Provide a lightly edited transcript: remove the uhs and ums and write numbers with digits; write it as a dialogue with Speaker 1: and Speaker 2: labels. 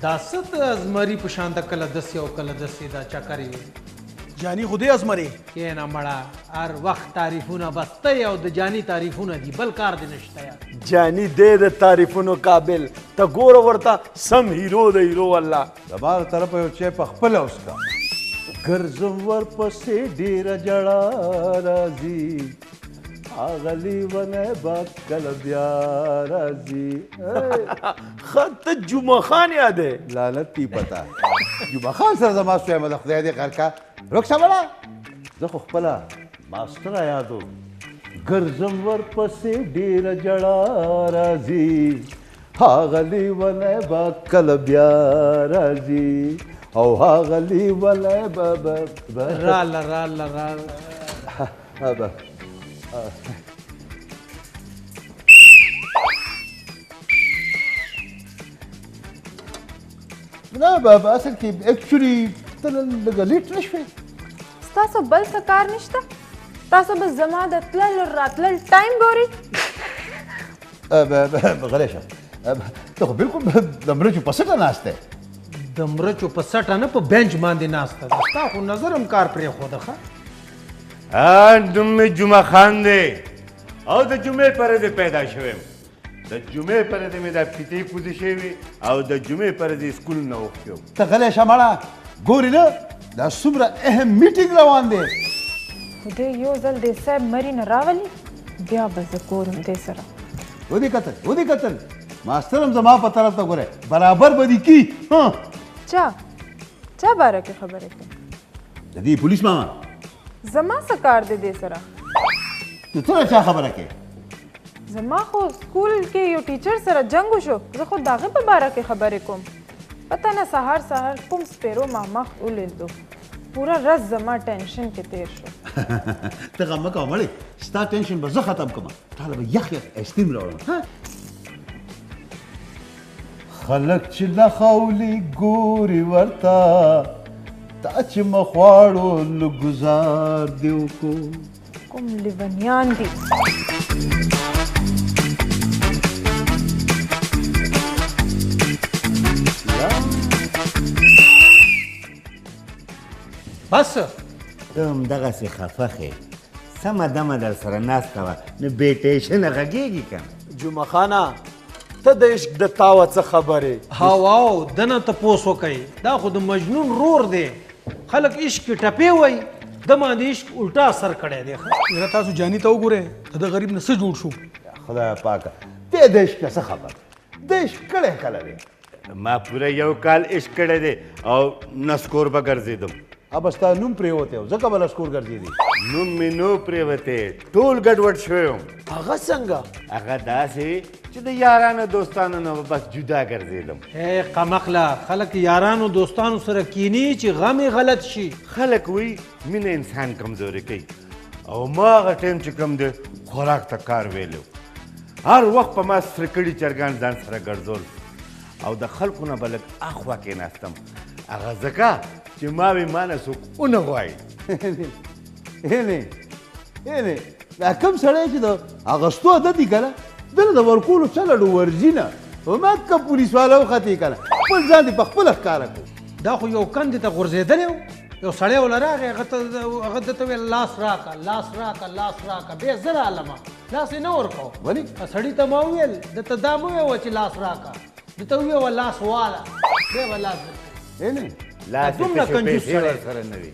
Speaker 1: دا څه د ازمري په شان د کله دسې او کله دسې دا چکرې وي.
Speaker 2: جانی خو دې ازمري.
Speaker 1: کښېنه مړه، هر وخت تعریفونه بس ته او د جانی تعریفونه دي، بل کار دې نشته یار.
Speaker 3: جانی دی د تعریفونو قابل، ته ګوره ورته سم هیرو د هیرو والله.
Speaker 4: زما له طرفه یو چای په خپله وڅښه. ګرځم ورپسې ډېره ژړا راځي، هغه لیونی به کله بیا راځي.
Speaker 3: ښه ته جمعه خان یادې؟
Speaker 4: لعنت دي پته. جمعه خان سره زما سویمه ده، خدای دې خیر کا. روک شه مړه، زه خو خپله ماسټره یادو. ګرځم ورپسې ډېره ژړا راځي، هغه لیونی به کله بیا راځي، او هغه لیونی به
Speaker 1: راله راله راله.
Speaker 4: نه په اصل کې actually ته نن لږه late نه شوې.
Speaker 5: ستاسو بل څه کار نشته؟ تاسو به زما د تلل راتلل time ګورئ؟
Speaker 4: غلی شه، ته خو بالکل د مرچو په سټه ناست دی.
Speaker 1: د مرچو په سټه نه، په بنچ باندې ناسته ده. ستا خو نظر هم کار پرېښوده. ښه
Speaker 6: نوم مې جمعه خان دی او د جمعې پر ورځې پیدا شوی یم. د جمعې پر ورځې مې دا فیتې کوزې شوې وې او د جمعې پر ورځې سکول نه وختي وم.
Speaker 4: ته غلی شه مړه، ګورې نه دا څومره اهم meeting روان دی.
Speaker 5: خو دی یو ځل دې صاحب مري نه راولي، بیا به زه ګورم دې سره.
Speaker 4: ودې کتل، ودې کتل، ماستر هم زما په طرف ته ګوره، برابر به دې کي.
Speaker 5: چا چا باره کې خبرې کوي؟
Speaker 4: د دې پولیس ماما.
Speaker 5: زما څه کار دی دې سره؟
Speaker 4: ته څه چا خبره کوې؟
Speaker 5: زما خو سکول کې یو teacher سره جنګ وشو، زه خو د هغه په باره کې خبرې کوم. پته نه سهار سهار کوم سپیرو ما مخ ولیدو، پوره ورځ زما tension کې تیر شو.
Speaker 4: ته غم مه کوه مړې، ستا tension به زه ختم کړم. تا له به یخ یخ آیسکریم راوړم. خلک چې نه خولي ګوري ورته، تا چې مخواړو نو ګزار دې وکړو.
Speaker 5: کوم لیونیان دي.
Speaker 1: بس
Speaker 6: ته هم دغسې خفه ښې، سمه دمه در سره ناسته وه، نو بې ټینشنه غږېږي که نه.
Speaker 3: جمعه خانه ته د عشق د تاوه څه خبرې؟
Speaker 1: هاواو دنه تپوس وکئ، دا خو د مجنون رور دی. خلک عشق کې ټپې وایي، ده باندې عشق الټا اثر کړی دی.
Speaker 2: یاره تاسو جاني ته وګورئ، د ده غریب نه څه جوړ شو.
Speaker 4: خدای پاکه ته د عشق څه خبر، د عشق کړی کله دی؟
Speaker 6: ما پوره یو کال عشق کړی دی او نسکور به ګرځېدم.
Speaker 4: ابا ستا نوم پرېوتی و ځکه به نسکور ګرځېدې.
Speaker 6: نوم مې نو پرېوتی، ټول ګډوډ شوی وم.
Speaker 3: هغه څنګه؟
Speaker 6: هغه داسې چې د یارانو دوستانو نه به بس جدا ګرځېدم.
Speaker 1: ای قمقله، خلک یارانو دوستانو سره کینی چې غم یې غلط شي.
Speaker 6: خلک وایي مینه انسان کمزوری کوي، او ما هغه ټایم چې کوم دی خوراک ته کار ویلی و. هر وخت په ما سره کړي چرګان ځان سره ګرځول او د خلکو نه به لږ اخوا کېناستم، هغه ځکه چې ما وی ما نه څوک ونه غواړي.
Speaker 4: هینې هینې دا کوم سړی چې د اغوستو عادت یې که نه، ده نه د ورکولو چله ډو ورځي نه، همکه پولیس والا وختې که نه، خپل ځان دې په خپله ښکاره کړو.
Speaker 1: دا خو یو کندې ته غورځېدلی و، یو سړی ورله راغی، هغه ده ته ویل لاس راکړه، لاس راکړه، لاس راکړه. بیا زه رالمه، لاس یې نه ورکاوه.
Speaker 4: ولې؟
Speaker 1: سړي ته ما وویل، ده ته دا مه ویه چې لاس راکړه، ده ته وویه لاس واله، بیا به لاس درکړي.
Speaker 4: هینې
Speaker 6: لاس یې
Speaker 1: دومره
Speaker 6: تشې
Speaker 1: کنجوس
Speaker 6: پیسې
Speaker 1: سړی.
Speaker 6: ورسره نه وي.